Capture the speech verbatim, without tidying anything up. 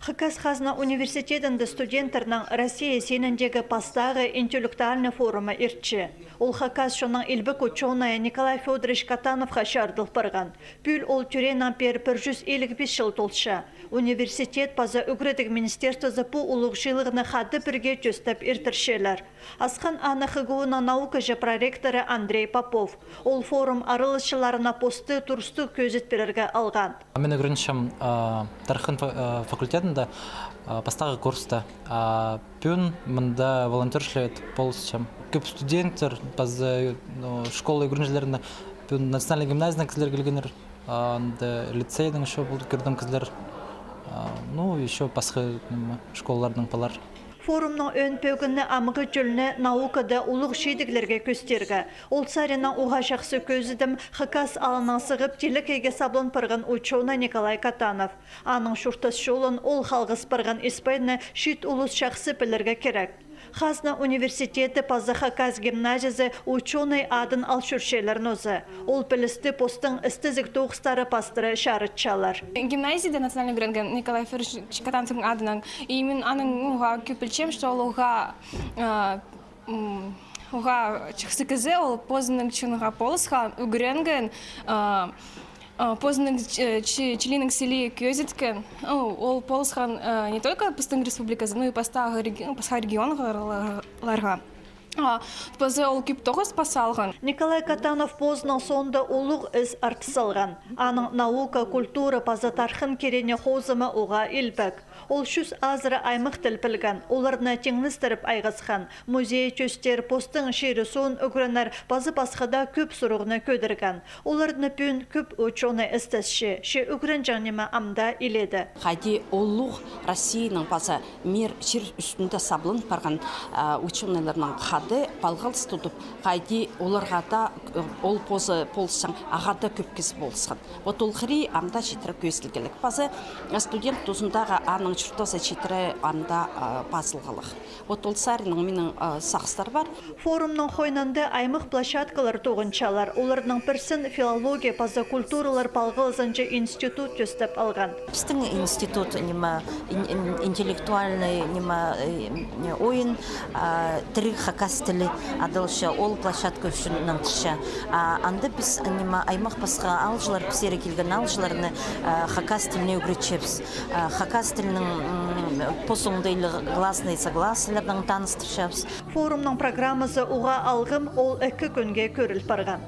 Хакас хазна университедінде студенттернің Россия синіндегі пастағы интеллектуальный форумы иртче. Ол хакас чонның илбек учёнайы Николай Фёдорович Катановха чарыдыл парған. Пӱӱл ол тӧрееннең пеер пір чӱс илиг пис чыл толча. Университет паза ӱгредіг министерствозы пу улуғ чыылығны хада пірге тӧстеп иртірчелер. Асхан аны ХГУ-ның наукаҷы проректоры Андрей Попов. Ол форум араласчыларына посты турыстығ кӧзіт пирерге алған. Мин ӱгренчем, а, тархын фа-, а, факультетінде, а, пастағы курста. А пӱӱн мында волонтёр чіли полысчам. Кӧп студенттер, паза, ну, школа ӱгренҷілерінең, пӱӱн национальный гимназияның кізілері килгеннер, а, анда лицейнің ещё пол-, кӧрдім кізілер, а, ну, ещё пасха, ниме, школаларның палалар. Форумның ӧӧн пӧгіні амғы тӧлні, наукада улуғ чидіглерге кӧстерге. Ол саринаң уғаа чахсы кӧзідім хакас аалынаң сығып, телекейге саблан парған учёнай Николай Катанов. Аның чуртас чолын, ол халғас парған испайны чиит улус чахсы пілерге кирек. Хазна университеті паза хакас гимназиязы учёнай адын ал чӧрчелер нооза. Ол пілісті постың істезіг тоғыстары пастыра чарытчалар. Гимназияда национальный ӱгренген Николай Фёдорович Катановтың адынаң. И мин аның, ну, уғаа кӧп пілчем, что ол уғаа, а, м, уғаа чахсы кізі, ол позының чонға полысхан, ӱгренген, а, а, позының ч-, ч-, чилінең сіліг кӧзіткен. Ол, ол полысхан, а, не только пістің республиказы, но и пастағы реги-, пасха регионларға. А, паза ол кӧп тоғыс пас алған. Николай Катанов позының соонда улуғ іс артыс салған. Аның наука, культура паза тархын кирені хозымы уғаа илбек. Ол чӱс азыра аймах тіл пілген, оларны тиңнестіріп айғасхан. Музей тӧстер, постың чирі-суун ӱгренер паза пасха даа кӧп сурығны кӧдірген. Оларны пӱӱн кӧп учёнай істесче, че ӱгренҷең ниме амды иледе. Хайди улуғ Россияның паза мир чир ӱстӱнде саблан парған, а, учёнайларнаң хада палғалыс тудып, хайди оларға даа, э, ол позы полысчаң, ағаа даа кӧп кізі полысхан. Вот ол хыри амды читіре кӧзіділгелек. Паза, э, студент тузындағы аның чуртазы читіре амды, а, пазылғалығ. Вот ол саринаң минің, а, сағыстар пар. Форумның хойнында аймах площадкалар тоғынчалар. Оларның пірсін филология паза культуралар палғалызынҷа институт тӧстеп алған. Пістің институт, ниме, ин-, ин-, интеллектуальный, ниме, э, ойын, а, «Тіріг хакас тілі» адалча, ол площадка ӱчӱн нандырча. А анда піс, ниме, аймах пасха аалҷылар, пістерге килген аалҷыларны, а, хакас тіліне ӱгретчебіс. А, хакас тілінің, м, пос оңдайлығ гласный, согласларнаң таныстырчабыс. Форумның программазы уғаа алғым, ол ікі кӱнге кӧріл парған.